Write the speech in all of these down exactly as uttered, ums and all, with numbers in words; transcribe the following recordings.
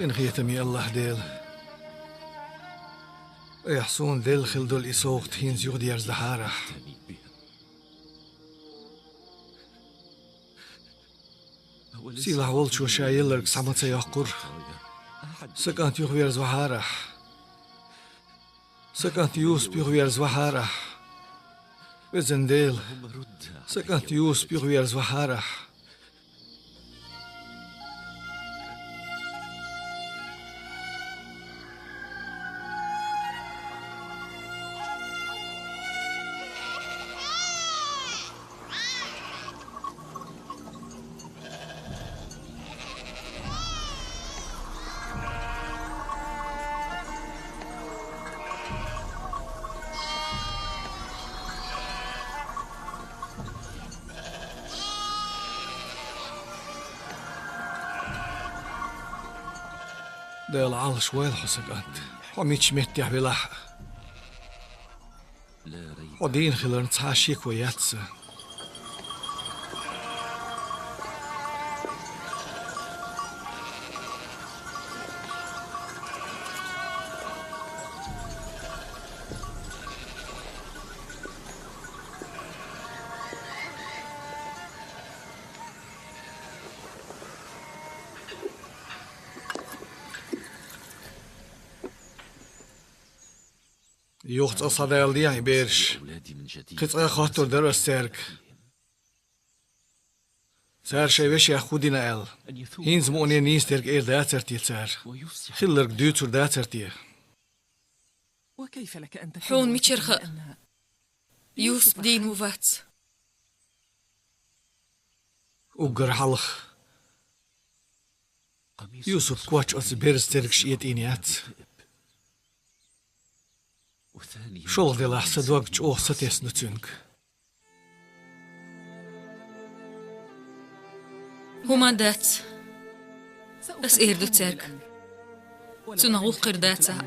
Къинхетаме АллахӀ Дела. Айхьа суна делла хила долу и совгӀат хӀинца юхадерзадахьара ахь. Сийлахь волчо ша елларг схьа ма ца йоккхура. Сан кӀант юхаверзавахьара ахь. Сан кӀант Юсуп юхаверзавахьара ахь. Везан Дела, сан кӀант Юсуп юхаверзавахьара ахь. Дела, Ӏалаш войла хьо, сан кӀант. Хьо мичча меттехь велахь а. Хьо дийна хиларна цхьа а шеко яц сан. Юха цкъа схьадала дехьа и бераш. Кхин цкъа а хоттур дара ас цаьрга. Цара шайн вешех хӀун дина аьлла. ХӀинца мукъане нийса дерг эр дацара те цара? Хилларг дуьйцур дацара те? Хьуна мичара хаьа, Юсуп дийна ву вац? Уггар хьалха, Юсуп коч оцу берза цергаш этӀийна яц. ШолгӀа делахь, сан дог чӀогӀа сатесна ду цуьнга. ХӀумма дац. Ас эр ду цаьрга. Цунах вукхуьр дацахь а.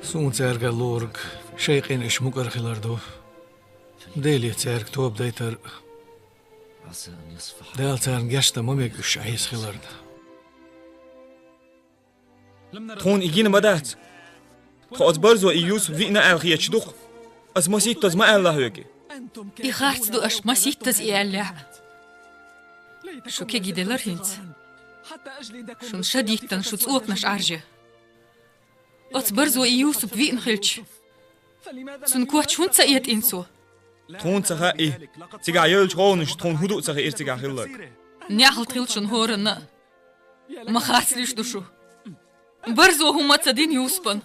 Суна цаьрга луург шайн къинаш мукӀар хилар ду. Деле цаьрга тоба дайтар а. Дала царна гечдан ма мега уьш Ӏеса хиларна. Тхуна и гина ма дац. Тхо оцу барзо и Юсуп виъна аьлла хеташ ду-кх. Ас масийттаза ма аьлла хьоьга. И харц ду аша масийттаза и аьллехь а. Шу кегий делара хӀинца. Шуна ша диттана шу цӀоканаш Ӏаржъян. Оцу барзо и Юсуп виъна хилча, цуьнан коч хӀунда ца этӀийна цо? Тхуна ца хаьа и. Цигахь йевллачу гӀовгӀанашца тхуна хӀун дуу ца хиира цигахь хилларг. Нехалт хилла шуна хӀоранна а. Ма харцлуьйш ду шу. Барзо хӀумма а ца дина Юсупана.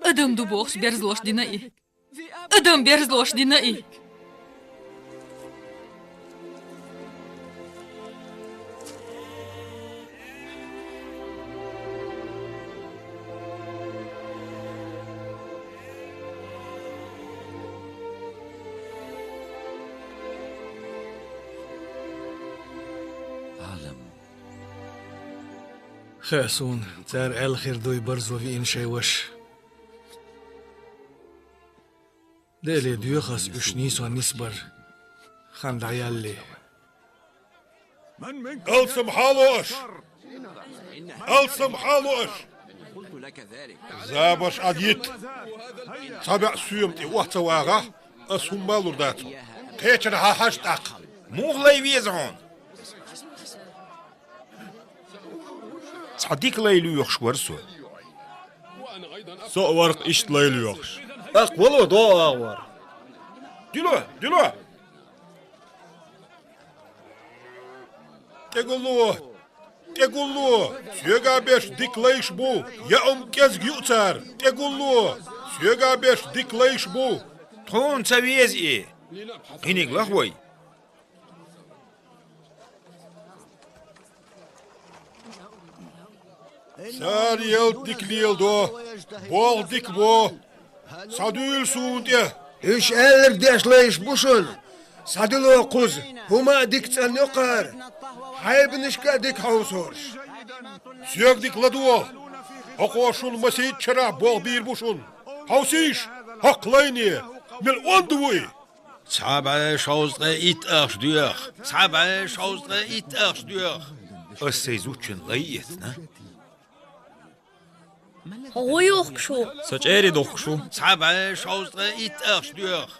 Адам ду бохуш берзалоша дина и. Адам берзалоша дина и. Хаьа суна, цара аьлла хир дуй барзо виъна шайн ваша. Деле доьху ас уьш нийсонна нисбар, хан дӀаялале. Алсам хьало аша! Алсам хьало аша! Забарш Ӏадйита! Цхьа баьӀ соьма тӀе охьа ца вагӀахь, ас хӀумма а лур дац хьуна. Кхечанхьа хьажа тӀаккха. Муха лай веза хьуна? Цхьа дика лай лоьхуш вара со. Со а вара-кх иштта лай лоьхуш. ТӀаккха вало догӀу агӀор. Дило, дило! ТӀегулло! ТӀегулло! Соьга берш дика лайш бу, яа-м кӀезиг юу цара! ТӀегулло! Соьга берш дика лайш бу! Тхуна ца веза и! Кхиниг лаха вай! Цара ялта дика леладо, болх дика бо. Схьадуьйла суна тӀе. Уьш аьлларг деш лайш бу шуна. Схьадило кхуза, хӀума а дика цӀанйо кхара, хьайбанашка а дика хьовсораш. Соьга дика ладогӀа, хӀокхо шуна масийтта шарахь болх бийр бу шуна. Хьовсийша, хӀокху лайне, мила онда ву и! Цхьа бӀе шовзткъе итт ахча доьху! Цхьа бӀе шовзткъе итт ахча доьху! Ас сайн зудчун лай эцна. ХӀун юхкуш ву? Со чӀерий духкуш ву. Цхьа бӀе шовзткъе итт ахча доьху!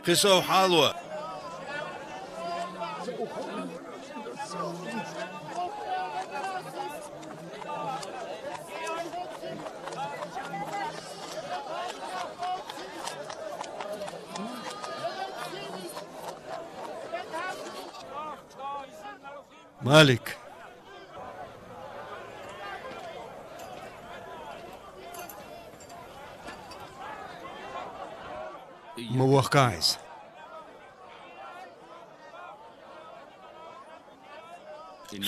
Кхин сов хьало! Малик. Ма вохкахь иза.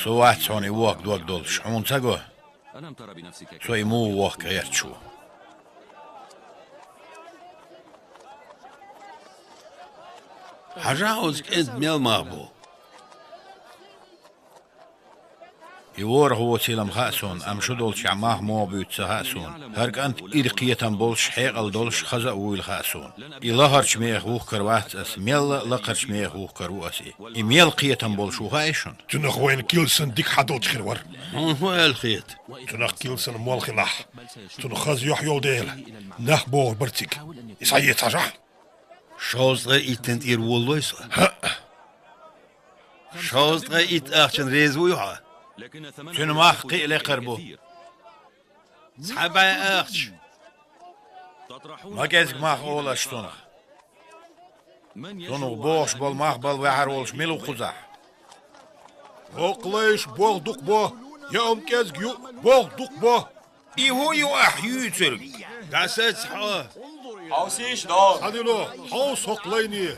Со вац хьуна и вохка дог долуш, хьуна ца го? Со и муха вохка гӀерташ ву? Хьажахь, оцу кӀентан мел мах бу? И ворхӀ воцийла-м хаьа суна, амма шу долчохь мах муха буьйцу ца хаьа суна. ХӀара кӀант ирхъетам болуш, хьекъал долуш, хаза а вуйла хаьа суна. И лахарчу мехах вухкур вац ас, мелла а лакхарчу мехах вухкур ву ас и. И мел кхетам болуш ву хаьий шуна? Цунах вайна килсан дика хьадолчу хир вара. Хьуна хӀун аьлла хета? Цунах килсан мол хилахь, цунах хаза юьхь йолу дела, нах богӀур бара цига. И схьаэца хьажахь. Шовзткъе иттан тӀера волалой со? ХӀаъ. Шовзткъе итт ахчана реза вуй хьо? Цуьнан мах кхин а лекхар бу. Цхьа бӀе ахча. Ма кӀезиг мах олу аш цунах. Цунах богӀуш болу мах бала ваьхьар волуш мила ву кхузахь? ХӀокху лайша болх дукха бо, яа-м кӀезиг ю, болх дукха бо. И хӀун ю ахь юьйцург? ДӀасаца хьо! Хьовсийша, догӀу! Схьадило, хьовса хӀокху лайне!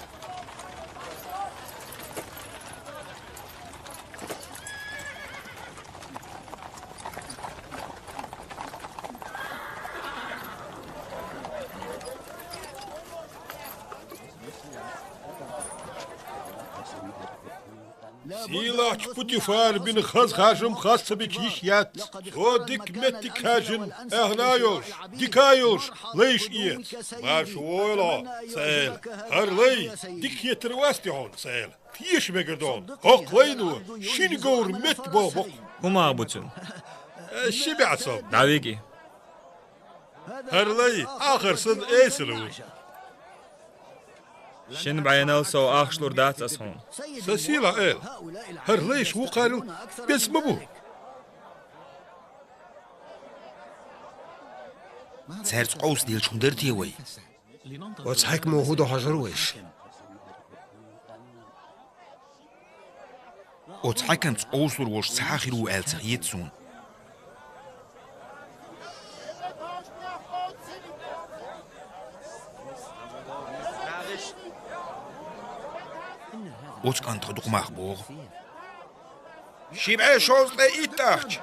Сийлахьчу Путифара бина хаза харжам хаза ца бича йиш яц. Цо дика меттиг хаьржина, аьхна а йолуш, дика а йолуш, лайш эца. Марша вогӀийла хьо, сан эла. ХӀара лай дика хетар вац те хьуна, сан эла? Теша мегар ду хьуна, хӀокху лайно шина говр метта болх бо-кх. ХӀун мах бу цуьнан? Ши бӀе сом. ДӀавига и. ХӀара лай ахар санна эсала ву. Шина бӀенал сов ахча лур дац ас хьуна. Сан сийлахь эла, хӀара лайш вукхарал беза ма бу. Цаьрца къовса делча хӀун дара те вай? Оцу хьаькамо хӀун до хьожура вайша? Оцу хьаькамца къовсалур волуш цхьа а хир ву аьлла ца хета суна. Оцу кӀантах дукха мах богӀу. Ши бӀе шовзткъе итт ахча.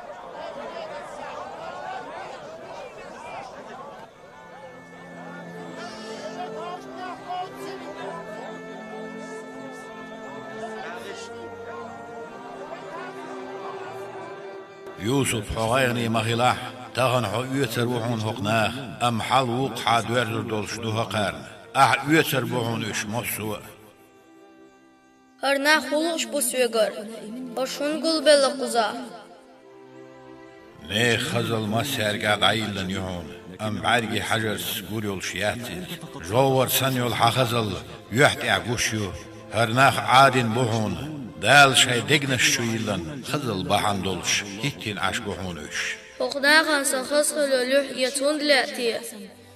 Юсуп, хьо гӀайгӀане ма хилахь, тахана хьо оьцур ву хьуна хӀокху наха, амма хьал вукху хьан доьрзур долуш ду хӀокхарна. Ахьа оьцур бу хьуна уьш массо а. ХӀара нах хӀун лууш бу соьгара? Аша хӀунда гулбелла кхузахь? Нехан хазалла массаьрга а дӀайиллина ю хьуна, амма бӀаьргийн хьажарца гур йолуш яц иза. ЖовхӀар санна йолу хьан хазалла юьхь тӀехь гуш ю. ХӀара нах Ӏадийна бу хьуна, Дала шайн дегнаш чу йиллина хазалла бахьана долуш, хӀиттийна Ӏаш бу хьуна уьш. ХӀокху нахана сан хаза хилла юьхь эца хӀунда лаьа те?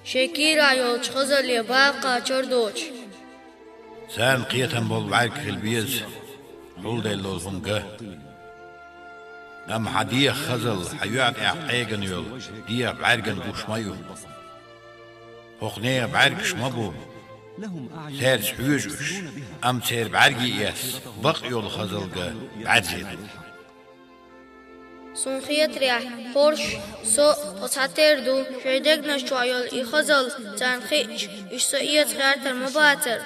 Шайн кийрахь йолчу хазалле бала кхачар доцуш. Царна кхетам болу бӀаьрг хила беза, хьулделла долу хӀума ган. Амма хьан дегӀан хазалла, хьан йоьӀан тӀехь къегина йолу дегӀан бӀаьргана гуш ма ю. ХӀокху нехан бӀаьргаш ма бу, цаьрца хьоьжу уьш, амма церан бӀаьргийн эс бакъ йолу хазалла ган бӀаьрзе ду. Суна хетарехь, хӀорш, со а, тхо цхьатерра ду, шайн дегнаш чохь йолу и хазалла царна хиъча, уьш со эца гӀертар ма бацара.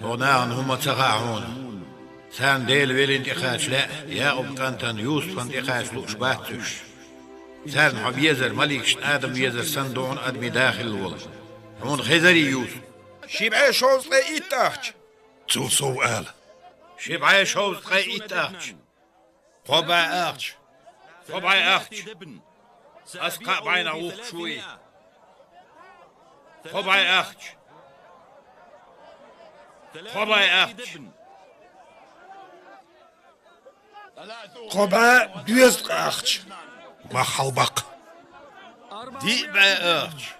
Хьо нахана хӀумма ца хаьа хьуна. Царна Дела велина тӀекхача лаьа, Якъуб кӀантана Юсупана тӀекхача лууш бац уьш. Царна хьо везар, маликашна Адам везар санна ду хьуна адамийн да хилла волу. Хьуна хезарий, Юсуп? Ши бӀе шовзткъе итт ахча. Цул сов ала. Ши бӀе шовзткъе итт ахча. Кхо бӀе ахча. Кхо бӀе ахча. Ас кхаа бӀайнах вухкуш ву и. Кхо бӀе ахча. Кхо бӀе ахча. Кхо бӀе доьзткъа ахча. Мах хьалабаккха. Диъ бӀе ахча.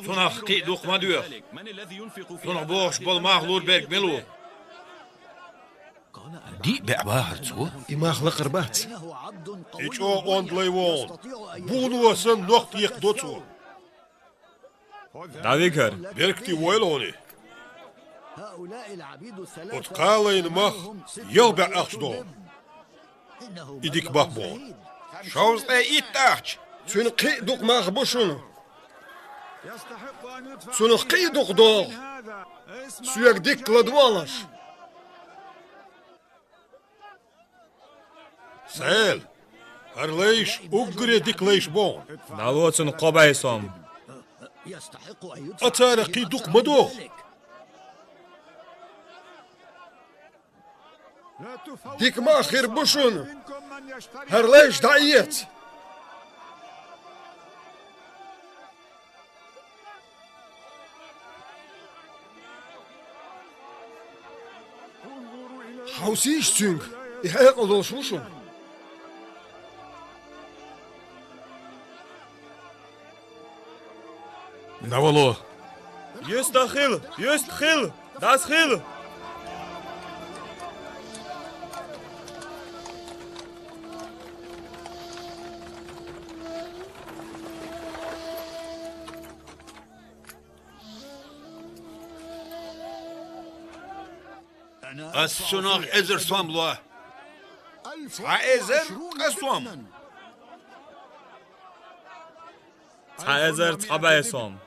Цунах кхин а дукха ма доьху. Цунах бохуш болу мах лур берг мила ву? Диъ бӀе бахара цо. И мах лакхара бац. И чӀогӀа онда лай ву хьуна. Буно санна нох текхадо цо. ДӀавигара. Беркате войла хьуна и. Оцу кхаа лайна мах ялх бӀе ахча догӀу. И дика мах бу хьуна. Шовзткъе итт ахча. Цуьнан кхин а дукха мах бу шуна. Цунах кхин а дукха догӀу. Соьга дикка ладогӀалаш. Сан эла, хӀара лайш уггаре дика лайш бу хьуна. ДӀало цунна кхо бӀе сом. Ткъа царах кхин дукха ма догӀу. Дика мах хир бу шуна. ХӀара лайш дӀаэца. Хьовсийша цуьнга, и хьекъал долуш ву шуна. ДӀавало. Юьстах хила! Юьстах хила! ДӀасахила! Ас цунах эзар сом ло. Цхьа эзар ткъа сом. Цхьа эзар цхьа бӀе сом.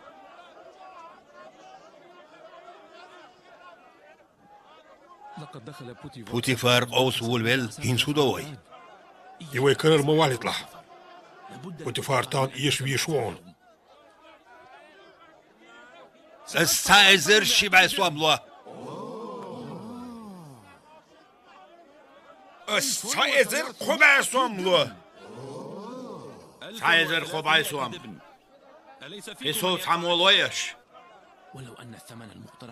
Путифар къовса волавелла, хӀинца хӀун до вай? И вай карара ма валийталахь. Путифар тахана эша везаш ву хьуна. Ас цхьа эзар ши бӀе сом ло. Ас цхьа эзар кхо бӀе сом ло. Цхьа эзар кхо бӀе сом. Кхин сов цхьаммо лой аш?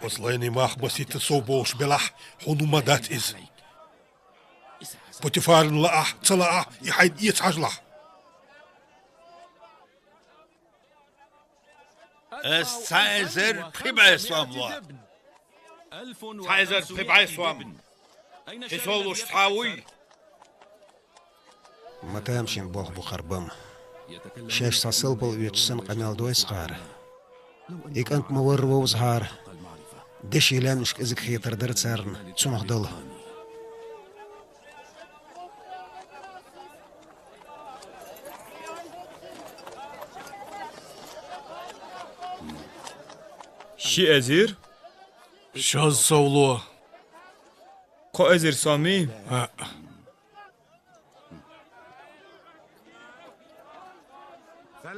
Ас лайнийн мах масийтта сов бохуш белахь, хьуна ма дац иза. Путифарна лаахь, ца лаахь, и хьайна эца хьажалахь. Ас цхьа эзар пхи бӀе сом ло. Цхьа эзар пхи бӀе сом. Кхин сов луш цхьа вуй? Ма тамашийна болх бу хӀара бан. Шаьш цхьа салбала оьцуш санна къамел дой ас хӀара. И кӀант ма варра вовзахьара, деши лаьмнаш кӀезиг хетар дара царна цунах дала. Ши эзар? Шозза сов ло. Кхо эзар сом ий? ХӀаъ.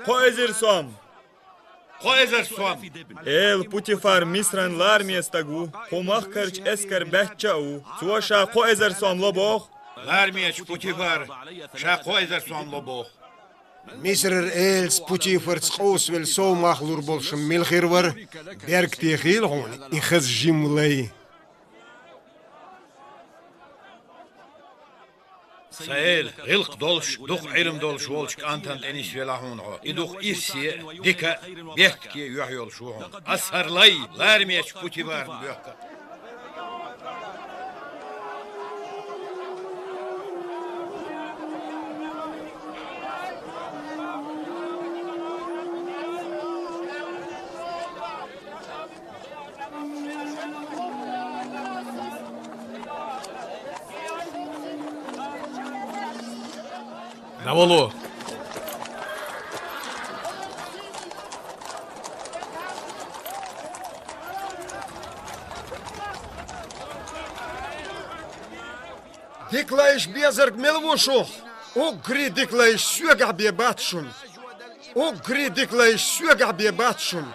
Кхо эзар сом. Кхо эзар сом. Эла Путифар Мисран лараме стаг ву. Кху махкарчу эскар баьчча а ву. Цо ша кхо эзар сом ло боху. Ларамечу Путифара ша кхо эзар сом ло боху. Мисрара элаца Путифарца къовсавелла сов мах лур болуш мила хир вара, беркате хийла хьуна и хаза жима лай. Сан эла, гӀиллакх долуш, дукха Ӏилма долуш волчу кӀантана тӀе нисвелла хьуна хьо. И дукха ирсе а, дика а, бехке а юьхь йолуш ву хьуна. Ас хӀара лай ларамечу Путифарна боьхка. ДӀавало! Дика лайш безарг мила ву шух? Уггаре дика лайш соьгахь бен бац шуна. Уггаре дика лайш соьгахь бен бац шуна.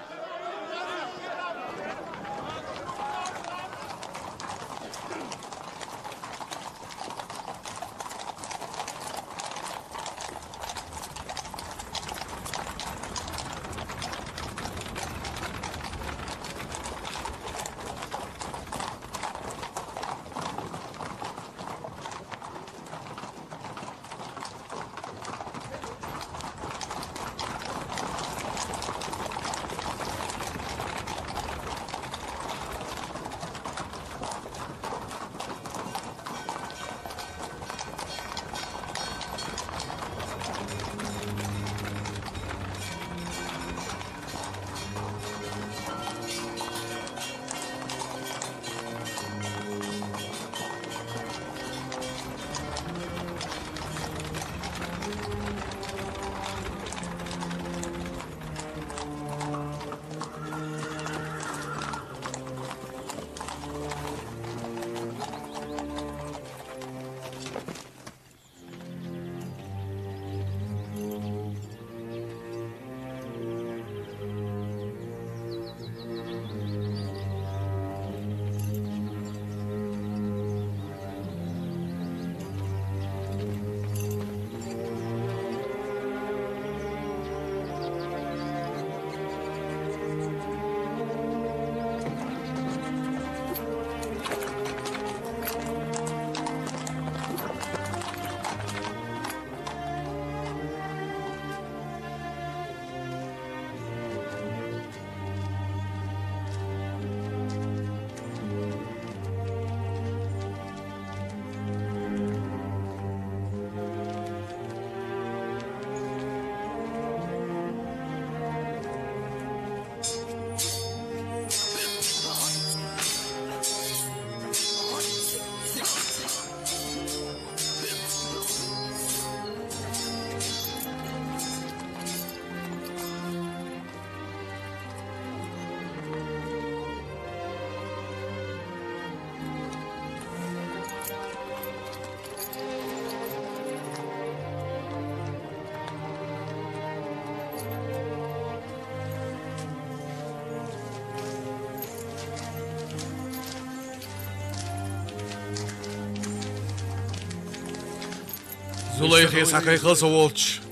Зулайхе схьакхайкхал со волчу.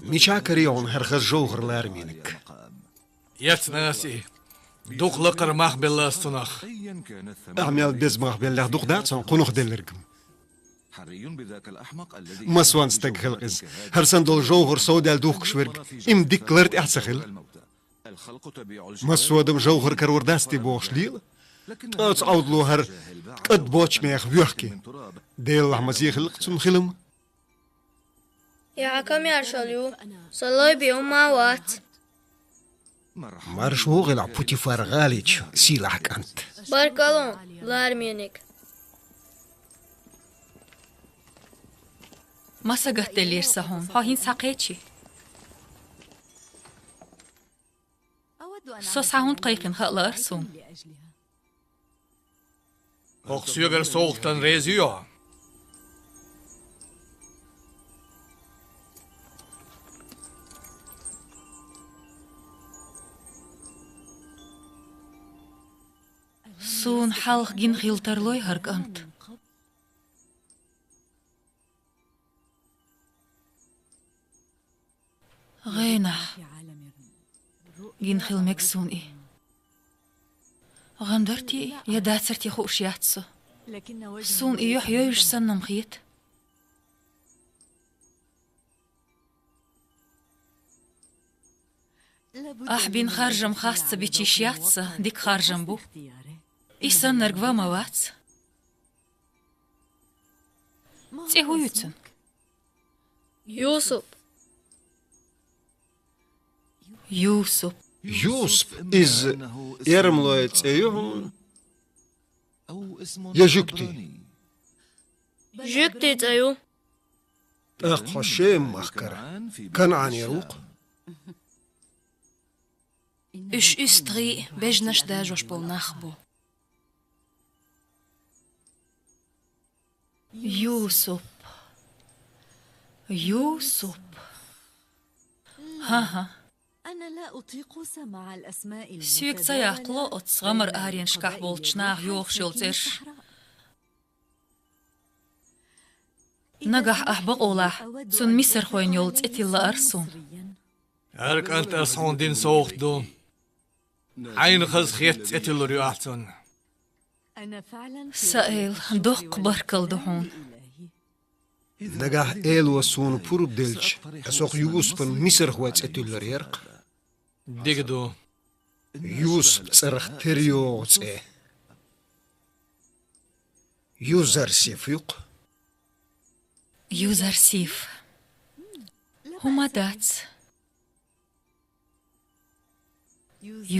Мичахь карийра хьуна хӀара хаза жовхӀар, лараме наг? Яц, Наси. Дукха лакхара мах белла ас цунах. Ахьа мел беза мах беллехь, дукха дац хьуна кхунах делларг-м. Масонца стаг хила-кх иза. ХӀара санна долу жовхӀар совдаьлла духкуш верг, и-м дикка лар тӀехь а ца хила. Массо а адам жовхӀар карор дац те бохуш лела. Ткъа оцу Ӏовдало хӀара кӀад боцчу мехах воьхке. Делахь, мазе хила-кх цунна хилам. Я хьакам яшал ю, сан лай бен хӀумма а вац. Марша вогӀийла Путифар гӀалин чу, сийлахь кӀант. Баркалла, лараме наг. Масагатделлера сан хьуна, хьо хӀинца схьакхечи? Со схьа хӀунда кхайкхина, хаа лаара суна. ХӀокху соьгара совгӀатана реза юй хьо? Суна хьалха гина хила тарлой хӀара кӀант? ГӀенахь. Гина хила мега суна и. ГӀан дара те я дацара те хууш яц со. Суна и юьхь йовзуш санна-м хета. Ахь бина харжам хас ца бича йиш яц сан, дика харжам бу. И саннарг ван ма вац. ЦӀе хӀун ю цуьнан? Юсуп. Юсуп. Юсуп, иза эрмалойн цӀе ю хьуна. Я жуьгтий? Жуьгтий цӀе ю. ТӀаккха хьо Шем-махкара КанӀанера ву-кх. Уьш уьстагӀий а, бежанаш дажош болу нах бу. Юсуп. Юсуп. ХӀан-хӀа. Соьга ца яккхало оцу гӀамар-аренашкахь болчу наха йохуш йолу цӀераш. Нагахь ахь бакъолахь цунна мисархойн йолу цӀе тилла лаар суна. ХӀара кӀант ас хьуна дина совгӀат ду. Хьайна хазахетта цӀе тиллур ю ахь цунна. Сан Эла, доккха баркалла ду хьуна. Нагахь Эло суна пурба делча, аса хӀокху Юсупан мисархойн цӀе туьллур яра-кх. Дика ду. Юсуп цӀарах тера йогӀу цӀе. Юзарсиф ю-кх. Юзарсиф. ХӀума дац.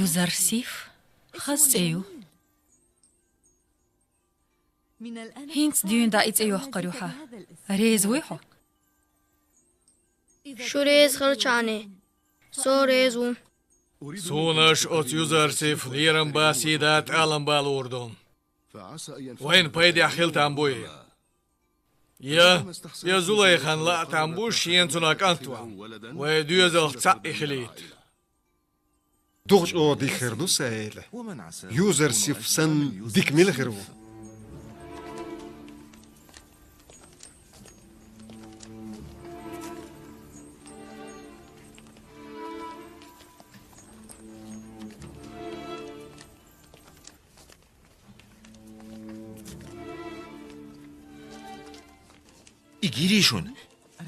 Юзарсиф хаза цӀе ю. ХӀинца дуьйна дӀа и цӀе йоккхур ю хьан. Реза вуй хьо? Шу реза хилча, со реза ву. Суна аш оцу Юзарсиф лерам бан, сий дан, тӀалам бан луур ду. Вайна пайдехь хила там бу и. Я, я Зулайхан лаа там бу, шена цунах кӀант ван. Вайн доьзалх цхьаъ и хилийта. Дукха чӀогӀа дика хир ду, сан Эла. Юзарсиф санна дика мила хир ву? И гирий шуна?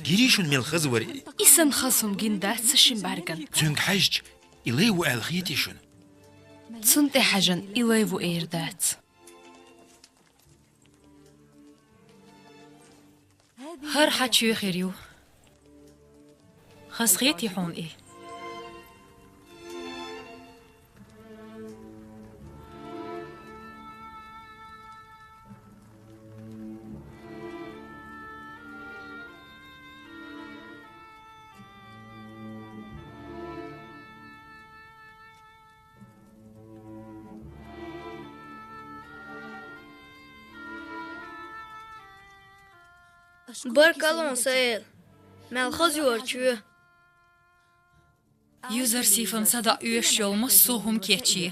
Гирий шуна мел хаза вара и? И санна хаза хӀума гина дац сан шина бӀаьргана. Цуьнга хьаьжча, и лай ву аьлла хетий шуна? Цунна тӀехьаьжна, и лай ву эр дац. ХӀара хьан чоь хир ю. Хазахетий хьуна и? Баркалла хьуна, сан Эла, мел хаза ю хӀара чоь. Юзарсифан садаӀа оьшуш йолу массо а хӀума кечъе.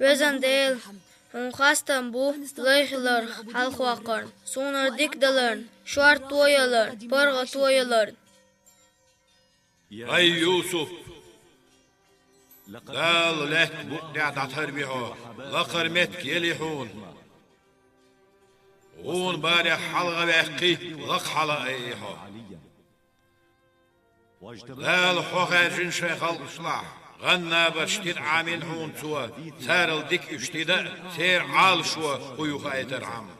Везан Дела, хьуна хастам бу лай хиларх хьалхаваккхарна, суна хӀара дика даларна, шорто яларна, паргӀато яларна. Ай, Юсуп! Дала лаьтта букъ тӀехь дӀатарбаьхьо, лакхара меттиг яли хьуна. Гуна барех хьалха ваьккхи, лакха хьала айхьо. Дала хьо хаьржина шайн халкъашлахь, гӀан набарш тида Ӏамийна хьуна Цо, царал дика уьш тида а, церан Ӏалашо хӀун ю хаийтархьама.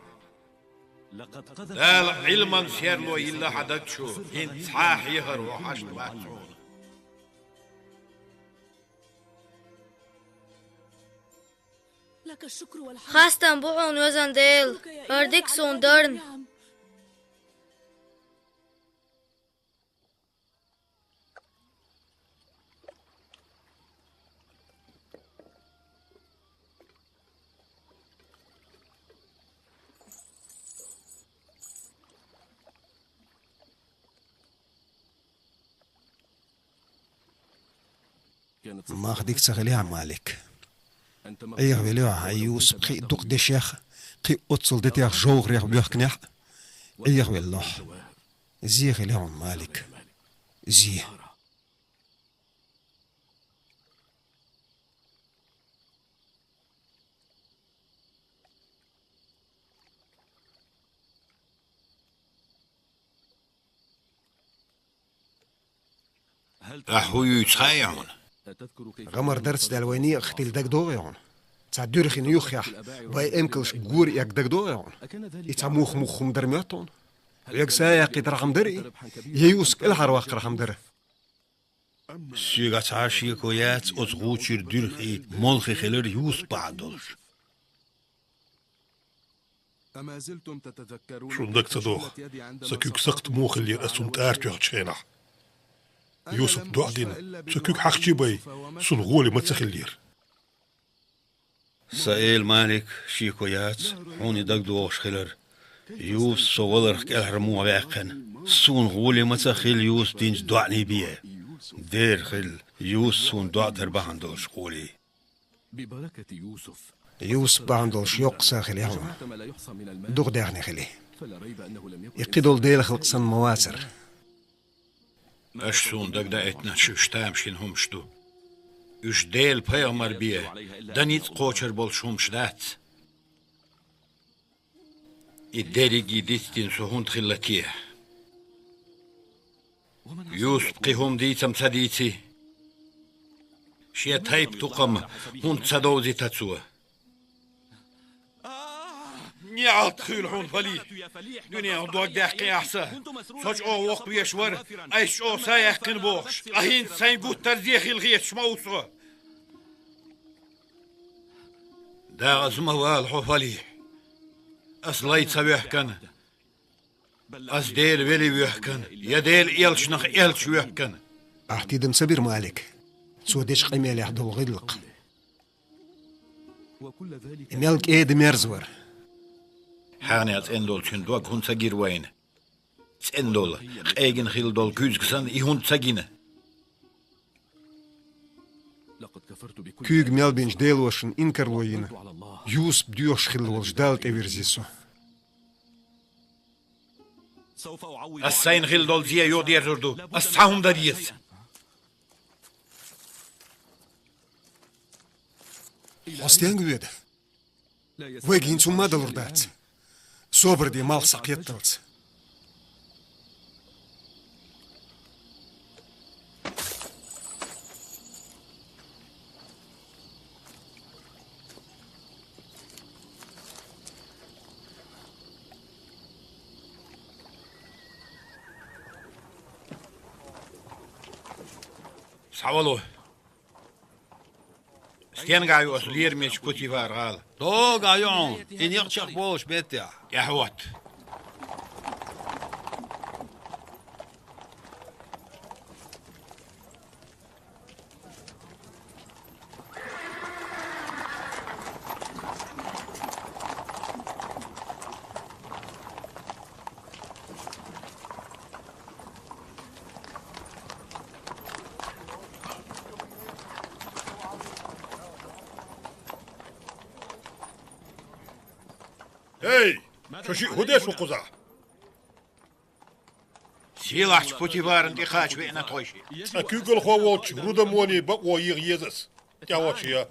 Дала Ӏилман серло йилла хьан даг чу, хӀинца цхьа а хьехар хьо хьашт бац хьуна. Хастам бу хьуна, везан Дела, хӀара дика суна дарна. Мах дика ца хилий хьан, Малик? Ӏехавелла хьо хьан, Юсуп, кхин а дукха дешех, кхин а оццул детех, жовхарех боьхкинехь а Ӏехавелла хьо. Зе хилий хьуна, Малик. Зе. Ахь хӀун юьйцу хаьий хьуна? ГӀамар дарц даьлла вайн некъах тилла дагадогӀий хьуна? Цхьа дуьрхин юххехь вай эмкалш гора эгна дагадогӀий хьуна? И цхьа мух-мух хӀума дара моьтту хьуна? Вега са яккхийтархьама дара и? Я Юсуп кӀелхьарваккхархьама дара? Соьгахь цхьа а шеко яц оцу гӀучуьра дуьрхий молхе хилар Юсуп бахьана долуш. Шун дага ца догӀу, сан куьг сакхт муха хиллера ас цунна тӀара тоьхначу хенахь? Юсупа доӀа дина, сан куьг хьахчий бай, сун гӀоле ма ца хиллера. Сан эла Малик, шеко яц хьуна и дагадогӀуш хилар. Юсуп со валарх кӀелхьара муха ваьккхина? Суна гӀоле ма ца хилла Юсуп динчу доӀанийн бен. Дера хилла, Юсуп суна доӀа дар бахьана долуш гӀоле. Юсуп бахьана долуш йоккха са хили хьуна. Дукха даьхни хили. И кхидолу Делан халкъ санна ма вацара. Аша суна дагадаийтинарш уьш тамашийна хӀумаш ду. Уьш Делан пайхамар бен дан ницкъ кхочур болуш хӀумаш дац. И дерриге дицдина со хӀунда хилла те? Юсупа кхин хӀума дийца-м ца дийций? Шен тайпа тукхам хӀунда ца довзийта цо? НеӀалт хуьлда хьуна, Фалихь! Дуьненах дог даьккхи ахь сан. Со чӀогӀа воккхавеш вара, айса чӀогӀа са яьккхина бохуш, ткъа хӀинца сайн гуттар а зе хила хеташ ма ву со. ДегӀаза ма вала хьо, Фалихь! Ас лай ца воьхкана, ас Делан велий воьхкана, я Делан элчанах элча воьхкана. Ахь тидам ца бира Малик, цо дечу къамелехь долу гӀиллакх. И мел кӀеда-мерза вара. Хьенех цӀена долу цуьнан дог хӀунда ца гира вайна? ЦӀена долу, къегина хилла долу куьзга санна, и хӀунда ца гина? Куьйга мел бинчу делошна инкарло йина, Юсуп доьхуш хилла волчу Далла тӀевирзи со. Ас сайна хилла долу зе юхадерзур ду, ас цхьа хӀума дан деза. Хьо стенга воьду? Вайга хӀинца хӀумма а далур дац. Собар де, малх схьакхетталц. Схьавало. Стенгахь ю аса лерамечу Путифар-гӀала? Догахь ю хьуна, и некъ чекхболуш беттехь. ТӀаьхьахӀотта. Эй, шу шиъ хӀун деш ву кхузахь? Сийлахьчу Путифарна тӀекхача веана тхойшиъ. Цкъа куьйгалхо волчу Рудамони бакъо йигӀа еза ас. ТӀаьхьо чу я.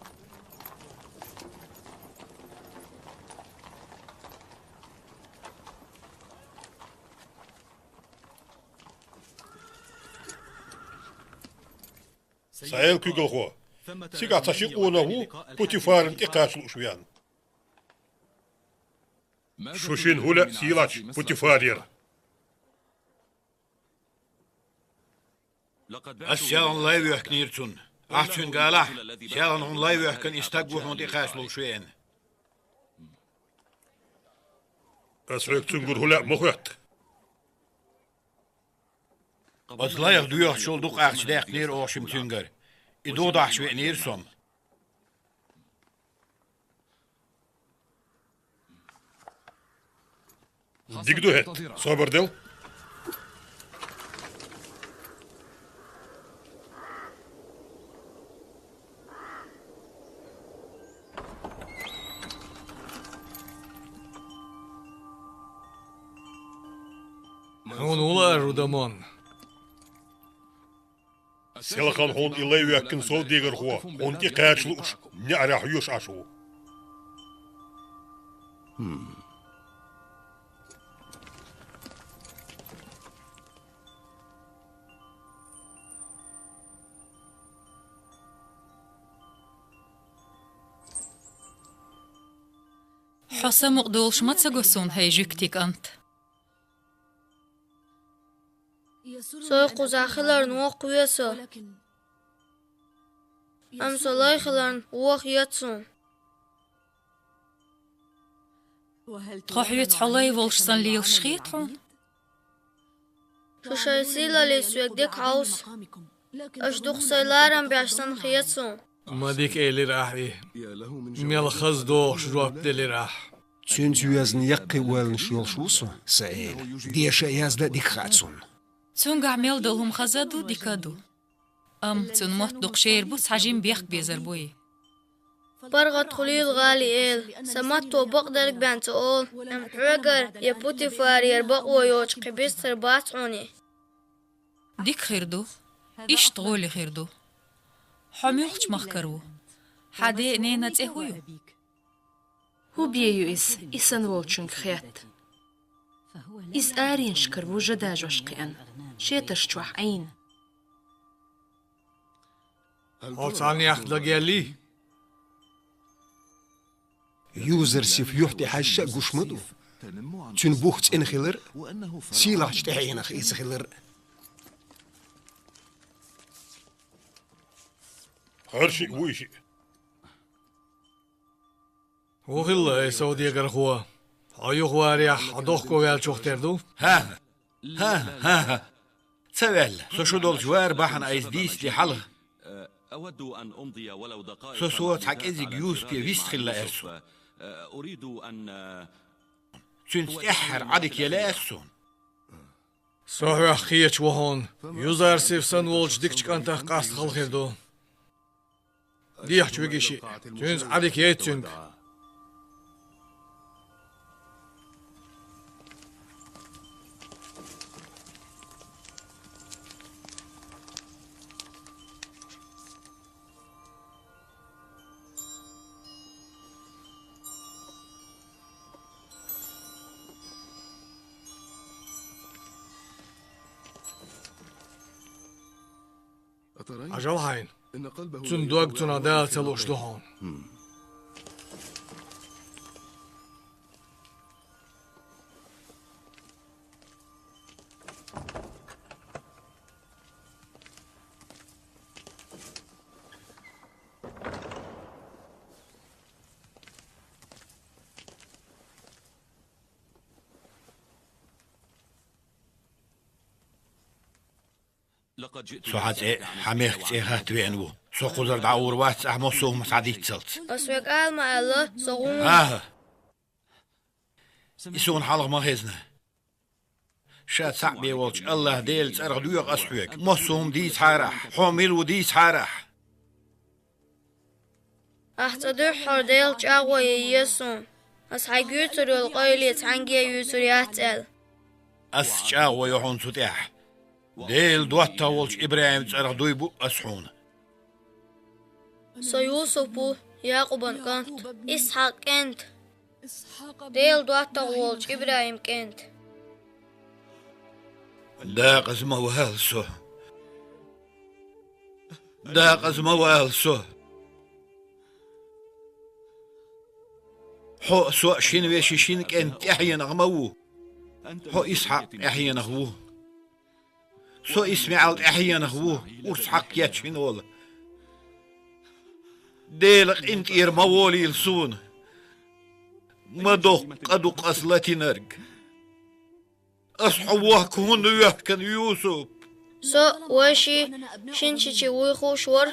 Сан эла куьйгалхо, цигахь цхьа ши къонах ву Путифарна тӀекхача лууш веана. Шу шина хӀун лаьа сийлахьчу Путифарера? Ас селхана лай воьхкинера цунна. Ахь цуьнга алахь, селхана хьуна лай воьхкина и стаг ву хьуна тӀекхача лууш веана. Ас хьоьга цуьнгара хӀун лаьа ма хоьтту. Оцу лайх доьхучул дукха ахча даьккхинера оха шимма цуьнгара. И духадахьаш веанера со-м. Дика ду хӀетта, собар дел. Хьуна хӀун лаьа, Рудамон? Селхана хьуна и лай воьхкина совдегархо хьуна тӀекхача лууш неӀарехь йоьш Ӏаш ву. Хьо самукъадолуш ма ца го суна, хӀай жуьгтийн кӀант. Со кхузахь хиларна воккхаве со. Амма со лай хиларна вон хета суна. Тхо хьоьца хьо лай волуш санна лелаш хета хьуна? Шу шайн сийлаллица соьга дика хьовса. Аша дукха сайн ларам беш санна хета суна. Ма дика элира ахь и. Мел хаза догӀуш жоп делира ахь. Цуьнца йоьзна яккхий ойланаш йолуш ву со, сан эла. Деша а, яздан а дика хаьа цунна. Цуьнгахь мел долу хӀума хаза а ду, дика а ду. Амма цуьнан мотт дукха шера бу, цхьа жима бехк безар бу и. ПаргӀат хуьлийла, гӀали эла, сан матто бакъдерг бен ца олу, амма хьоьгара я Путифарера бакъо йоцуш кхин бистхир бац хьуна и. Дика хир ду. Иштта гӀоли хир ду. Хьо муьлхачу махкара ву? Хьан ден а, ненан а цӀе хӀун ю? ХӀун бен ю иза, и санна волчуьнга хетта. Иза аренашкара ву жа дажош кхиъна, шеташ чохь Ӏийна. Хьо цхьаннех дагайеллий? Юзарсиф юьхь тӀе хьаьжча а гуш ма ду. Цуьнан бух цӀена хилар а, сийлахьчу тӀаьхьенах иза хилар а. ХӀара шиъ, вуй шиъ. ХӀун хилла, ай совдегархо? Хьо юхаварехь, хьо дохко ваьллачух тера ду? ХӀан-хӀа, хӀан-хӀа, хӀан-хӀа. Ца ваьлла. Со шу долчу варан бахьана айса дийцале хьалха. Со, со цхьа кӀезиг Юсупе вист хила лаьара суна. Цуьнца тӀаьххьара Ӏадика ян лаьара суна. Со хьох кхеташ ву хьуна, Юзарсиф санна волчу дикачу кӀантах къаста хала хир ду. Дехьа чу виги шиъ, цуьнца Ӏадика яйта цуьнга. Хьажал хьайна. Цуьнан дог цунах Дала ца лууш ду хьуна. Со хьан цӀе, хьан мехкан цӀе хатта веана ву. Со кхузара дӀагӀур вац ахь массо а хӀума схьадиццалц. Ас вегахь ма аьлла, со гӀур ву. ХӀан-хӀа. И суна хьалха ма хезна. Ша цхьаъ бен волчу АллахӀ Делан цӀарах доьху ас хьоьга. Массо а хӀума дийцахьара ахь, хьо мила ву дийцахьара ахь. Ахь цӀа дуьххьара Делан чӀагӀо ян еза суна. Ас хьайга юьйцур йолу къайле цхьаьнгге а юьйцур яц аьлла. Ас чӀагӀо йо хьуна цу тӀехь. Делан доттагӀа волчу ИбрахӀиман цӀарах дуй бу ас хьуна. Со Юсуп ву, Якъубан кӀант, Исхьакъан кӀант. Делан доттагӀа волчу ИбрахӀиман кӀант. Дакъаза ма вала со. Дакъаза ма вала со. Хьо а, со а шина вешин, шина кӀентан тӀаьхьенах ма ву. Хьо Исхьакъан тӀаьхьенах ву. Со ИсмаӀал тӀаьхьенах ву, урс хьакха кечйина волу. Делан къинтӀера ма волийла суна. Ма доккха къа ду-кх ас латийнарг. Ас хьо вохка хӀунда воьхкина, Юсуп? Со вайши шина чичи вуй хууш вара.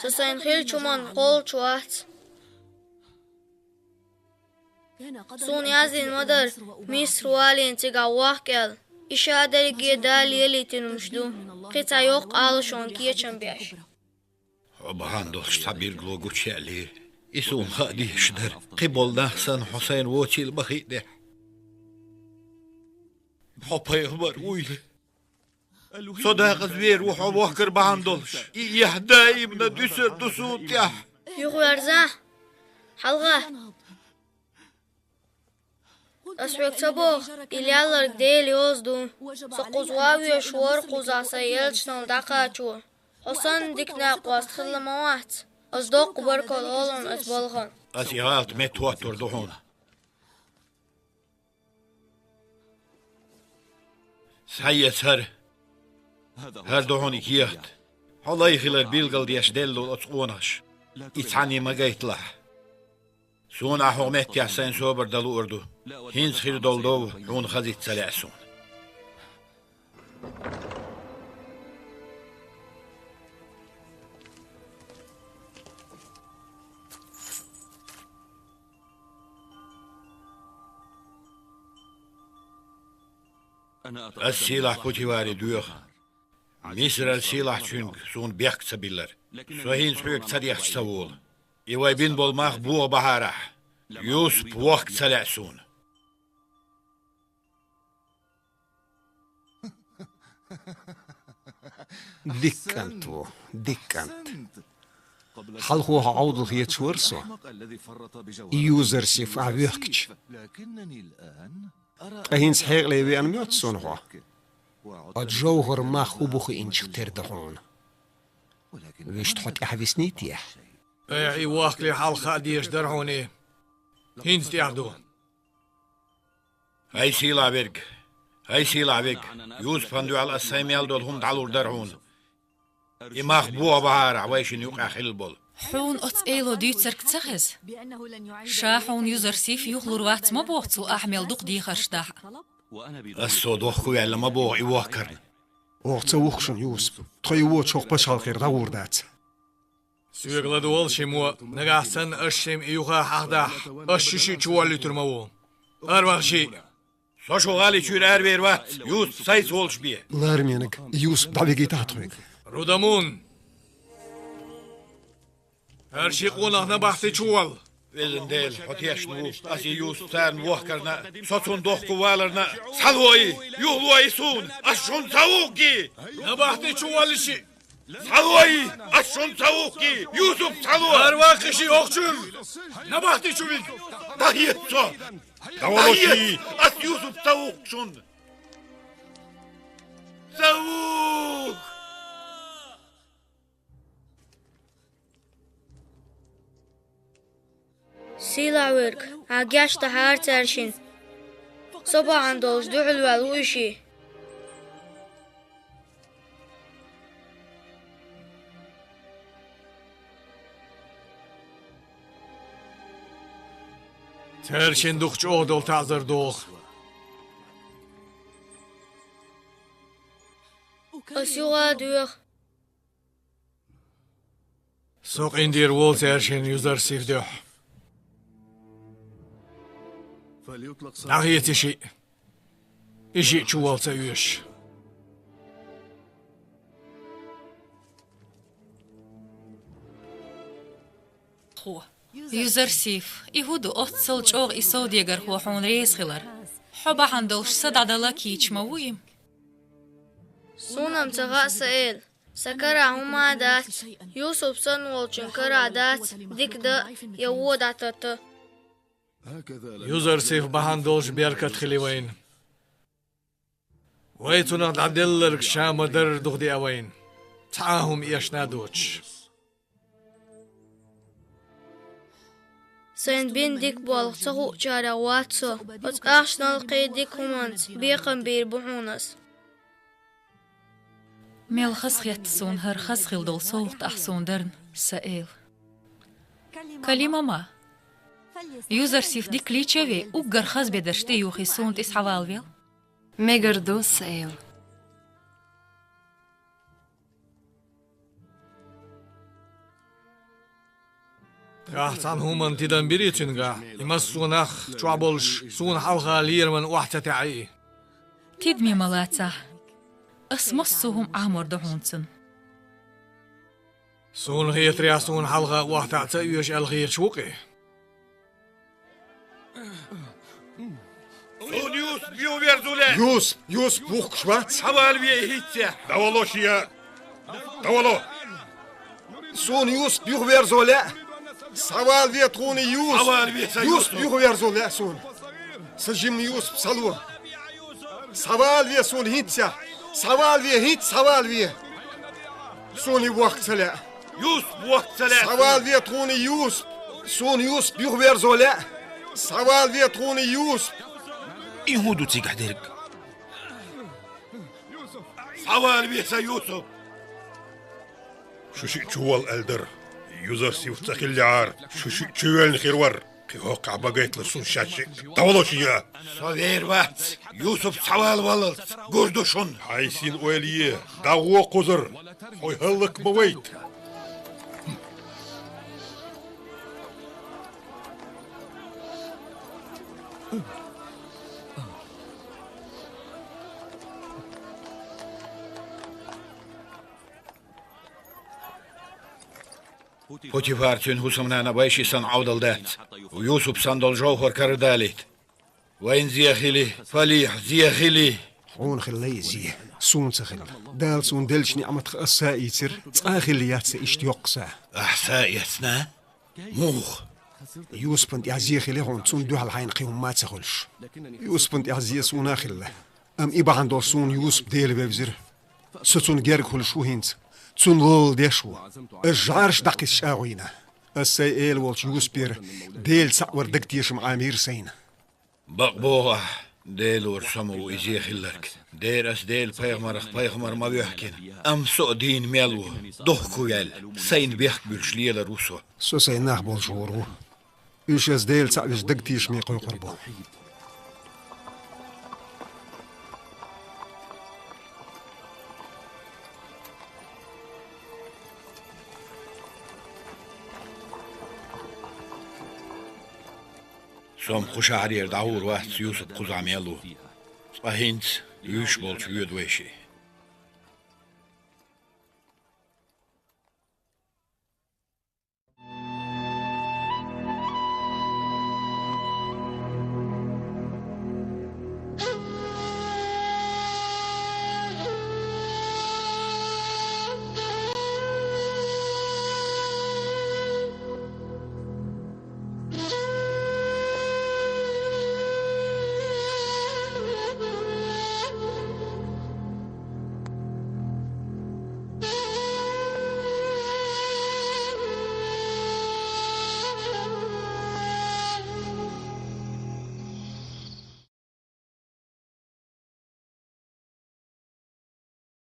Со сайн хиллачу хӀуманна кхоллуш вац. Суна яздина ма дара, Мисар валийна цигахь вохка аьлла. И ша дерриге Дала лелийтина хӀумнаш ду, кхин цхьа йоккха Ӏалашонан кечам беш. Хьо бахьана долуш цхьа билгало гучуяьллера. И суна хаа дезаш дара. Кхин болу нах санна хьо сайна воцийла ма хиънехь. Хьо пайхамар вуйла. Со дакъаза вер ву хьо вохкар бахьана долуш. И эхь даимна дуьсур ду суна тӀехь. Юхаверза, хьалха. Ас хьоьга ца боху, и лелларг Делан йоза ду. Со кхуза ван везаш вара, кхузахь сайн элчанал дӀакхачо. Хьо санна дика накъост хилла ма вац. Ас доккха баркалла олу ас балхана. Ас и гӀалат метта хӀоттур ду хьуна. Схьаэца хӀара. ХӀара ду хьуна кехат. Хьо лай хилар билгалдеш делла оцу къонахаша. И цхьанне ма гайталахь. Суна ахь хьо меттехь сайн собар дан луур ду. ХӀинца хир долу дов хьуна хазийтта ца лаьа суна. Ас сийлахь Путиваре доьху. Мисаран сийлахьчуьнга суна бехк ца биллар. Со хӀинца хьоьга ца дехча ца волу. И вай бина болу мах боху бахьарахь, Юсуп вохка ца лаьа суна. Дика кӀант ву, дика кӀант. Хьалхо хьо Ӏовдал хеташ вара со, и Юзарсиф ахь воьхкича. Ткъа хӀинца хьекъале веана моьтту суна хьо? Оцу жовхӀар мах хӀун бу хиъначух тера ду хьуна. Вуьшта хьо тӀаьхьависнийта ахь? Айхьа и вохкале хьалха хаа дезаш дара хьуна и. ХӀинца тӀаьхьа ду. ХӀай сийлахь верг! ХӀай сийлахь верг! Юсупан дуьхьал ас сайн мел долу хӀума дӀалур дара хьуна. И мах боху бахьарахь вайшинна юкъахь хилла болу. Хьуна оцу эло дуьйцург ца хеза? Ша хьуна Юзарсиф юхалур вац ма боху цо ахь мел дукха дехарш дахь а. Ас цо дохка ваьлла ма боху и вохкарна. Оха ца вухку шуна, Юсуп. Тхо и воцуш хӀокху пачхьалкхера дӀагӀур дац. Соьга ладогӀал ши мо, нагахь санна аш шимма и юха хьахдахь, аш шу шиъ чуволлуьйтур ма ву. Арваха шиъ! Со шу гӀали чуьра аравер вац, Юсуп сайца волуш бе. Ларменаг, Юсуп дӀавигийтахьа тхоьга. Рудамун! ХӀара ши къонах набахти чуволла! Везан Дела, хьо тешна ву, ас и Юсуп царна вохкарна а, со цунна дохко валарна а. Схьало и! Юхало и суна! Ас шуна ца вухкий! Набахти чуволла шиъ! Схьало и! Ас шуна ца вухкий! Юсуп, схьало! Арваккхи шиъ охчуьра! Набахти чу вига! ДӀахеца со! ДӀахеца! Ас Юсуп ца вухку шуна! Ца вухку! Сийлахь верг, ахь гечдахьара цаьршинна. Со бахьана долуш дуьхьал ваьлла ву и шиъ. Цаьршинна дукха чӀогӀа долу таӀзар доху. Ас юха а доьху. Со къиндийр волу цаьршинна Юзарсиф дуьхьа. ДӀахеца и шиъ. И шиъ чуволла ца оьшу. Юзарсиф, и хӀун ду оццул чӀогӀа и совдегархо хьуна реза хилар? Хьо бахьана долуш са дӀадала кийча ма ву и? Суна-м ца хаьа, сан эла. Сан карахь хӀума а дац, Юсуп санна волчун карахь дац дика дан а, я вон дӀататта. Юзарсиф бахьана долуш беркат хили вайна. Вай цунах дӀаделларг ша ма-дарра духадеа вайна, цхьа а хӀума эшна а доцуш. Сайна бина дика болх ца хуучарех вац со. Оцу ахчанал кхин дика хӀуманца бекхам бийр бу хьуна ас. Мел хазахетта суна хӀара хаза хила долу совгӀат ахь суна дарна, сан эла. Калима ма. Юзарсиф дика лийча а вей, уггар хаза бедарш тӀеюхий суна тӀе схьавалавел. Мегар ду, сан эла. Ахь цхьана хӀуманна тидам бирий цуьнгахь, и массо а нах чохь болуш, суна хьалха лераман охьа ца таьӀий? Тидаме ма лацахь. Ас массо а хӀума Ӏамор ду хьуна цунна. Суна хетарехь, суна хьалха охьатаӀа ца оьшу аьлла хеташ ву-кх и? Суна Юсуп юхаверзо лаьа! Юсуп, Юсуп вухкуш вац! Схьавалаве и хӀинццехь! ДӀавало шен! ДӀавало! Суна Юсуп юхаверзо лаьа! Схьавалаве тхуна Юсуп! Схьавалаве сан Юсуп! Юсуп юхаверзо лаьа суна! Сан жимма Юсуп схьало! Схьавалаве суна хӀинццехь! Схьавалаве, хӀинцца схьавалаве! Суна и вохка ца лаьа! Юсуп вохка ца лаьа! Схьавалаве тхуна Юсуп! Суна Юсуп юхаверзо лаьа! Схьавалаве тхуна Юсуп! И хӀун ду цигахь дерг? Цхьа вала веза Юсуп! Шу шиъ чувола аьлла дара. Юзар сиф ца хиллехьара, шу шиъ чувоьллина хир вар. Кхин хӀокхахь бан гайталаш сунна шаьш шиъ. ДӀавало шиъ а! Со вер вац. Юсуп цхьа вала валлалц гур ду шуна. Хьайн сина ойла е, дӀагӀо кхузара. Хьо хӀаллак ма вайта. Путифар, цуьнан хӀусамнана, вайшиъ санна Ӏовдал дац. Юсуп санна долу жовхӀар карадалийта. Вайна зе хили, Фалихь, зе хили! Хьуна хилла и зе, суна ца хилла. Дала суна деллачу неӀматах ас са а ийцира, цкъа а хилла яц сан иштта йоккха са. Ахь са а эцна? Муха? Юсупан тӀехь зе хили хьуна, цунна дуьхьал хьайна кхин хӀумма а ца хуьлуш. Юсупан тӀехь зе суна а хилла. Амма и бахьана долуш суна Юсуп Дела вевзира. Со цунна герга хуьлуш ву хӀинца. Цунна лолла деш ву. Ас жӀараш дӀакхиссича а гӀуйна. Ас сайн эла волчу Юсупера Дела цхьаъ вара дагатешам Ӏамийра сайна. Бакъ боху ахь, Делора со ма ву и зе хилларг. Дера ас Делан пайхамарах пайхамар ма воьхкина. Амма со а дийна мел ву, духку ваьлла, сайна бехк буьллуш лелар ву со. Со сайн нах болуш гӀур ву. Уьш ас Дела цхьаъ веза дагатешаме кхойкхур бу. Со-м кху шахьарера дӀагӀур вац, Юсуп кхузахь мел ву. Цкъа хӀинца вуьйш болчу воьду вайшиъ.